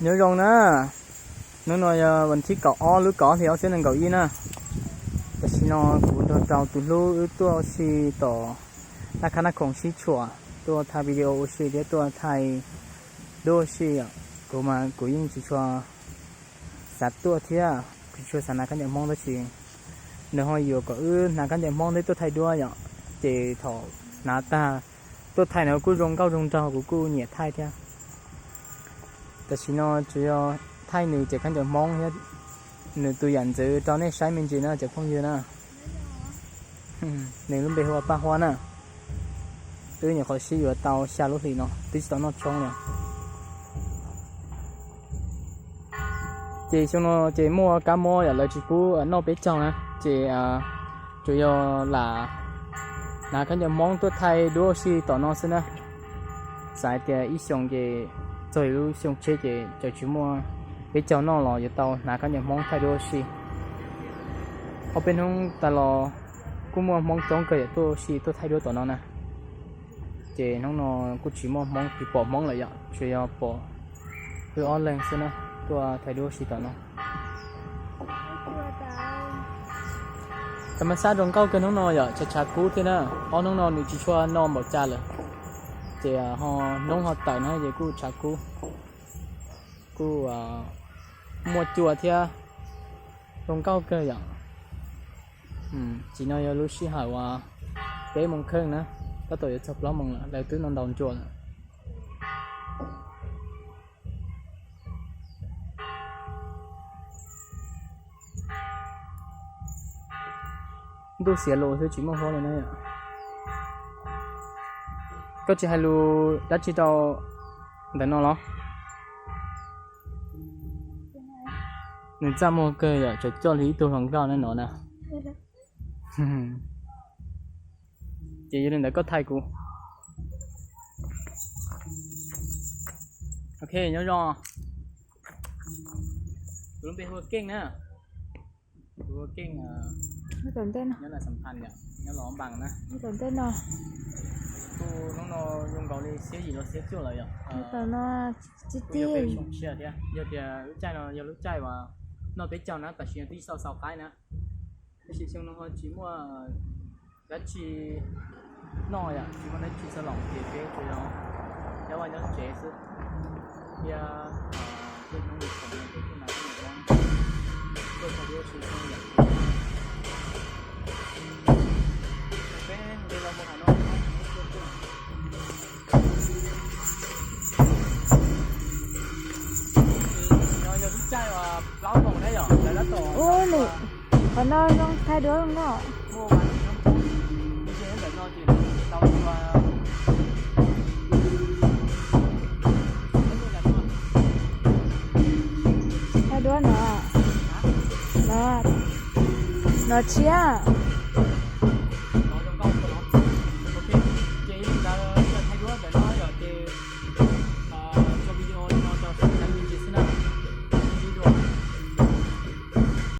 Nyob zoo na, hnub no yog vas thib kaum ob lub kaum ob hli ob txhiab nees nkaum ib na. Tam sim no kuv nrog rau tus hlub wb tuaj ua si tom Naj Khab Naj Khoom sib tshuam, tuaj thaij video ua si thiab tuaj thaij duab ua si. Kuv mas kuv yeej tsis tshua xav tuaj thiab, kuv tsis tshua xav hnav khaub ncaws Hmoob tab sis nws ho yuam kom wb hnav khaub ncaws Hmoob thiab tuaj thaij duab yom. Ces thaum hnav tag tuaj thaij no kuj zoo nkauj zoo nraug, kuv kuj nyiam thaij thiab. Tam sim no tsuas yog thaij nws cov khaub ncaws Hmoob thiab nws tus yam ntxwv rau nej saib me ntsis na cov phooj ywg na. Nws lub npe hu ua Paj Huab na. Wb nyuam qhuav sib yuav tau xya lub hlis no twb tsis tau noj tshoob li. Ces xyoo no ces muaj kab mob yom, lawv tsis pub noj peb caug na, ces tsuas yog lam hnav khaub ncaws Hmoob tuaj thaij duab ua si tom no xwb na. Xav hais tias ib xyoos ces txog lub xyoo tshiab ces txawm tsis muaj peb caug noj los yuav tau hnav khaub ncaws Hmoob thaij duab ua si. Ob peb hnub tas los kuj muaj Hmoob coob kawg yom tuaj ua si tuaj thaij duab tom no na. Ces hnub no kuj tsis muaj Hmoob, tsis pom Hmoob lawm yom, tsuas yog pom wb ob leeg xwb na, tuaj thaij duab ua si tom no. Tam mas xab zoo nkauj kawg hnub no yom, tshav tshav kub thiab na. Ob hnub no nws tsis tshua no npaum cas lawm, ces ho hnub ho tawm no ces kuj tshav kub, kuj muaj cua thiab, zoo nkauj kawg yom. Tam sim no yog lub sij hawm uas peb moos kheej na, tab tom yuav txog plaub moos lawm, lawv twb ntaus ntaus ntsuas lawm. Ntuj xiav lus xwb tsis muaj huab li na yom. Koj tsis hais lus dab tsi rau ntawm no los? Nws txaj muag kawg yom, tseem coj li ib tug hluas nkauj na no na. Ces yog li ntawd koj thaij kuv. Ok, nyob zoo. Kuv lub npe hu ua Keej na. Kuv hu ua Keej, nyob Las Xam Phas yom, nyob Los Npas na. Kuj hnub no zoo nkaus li xiab yim los xiab cuaj lawm yom. Kuj yog peb xyoo tshiab thiab, yog tias lub caij no yog lub caij uas noj peb caug na, tam sim no twb tsis tau xaus qaib na. Tab sis xyoo no ho tsis muaj dab tsi noj yom, tsis muaj dab tsi xav los ces peb tsuas yog nyob vaj nyob tsev xwb. Thiab tej hnub lwm khoom no ces kuj hnav khaub ncaws Hmoob tuaj thaij duab ua si xwb yom. Peb nqis los mus hauv no. No yog lub caij uas plaub moos na yom, lawv tab tom Ub, nws qhov no zoo thaij duab no. Thaij duab no. No, no tshiab.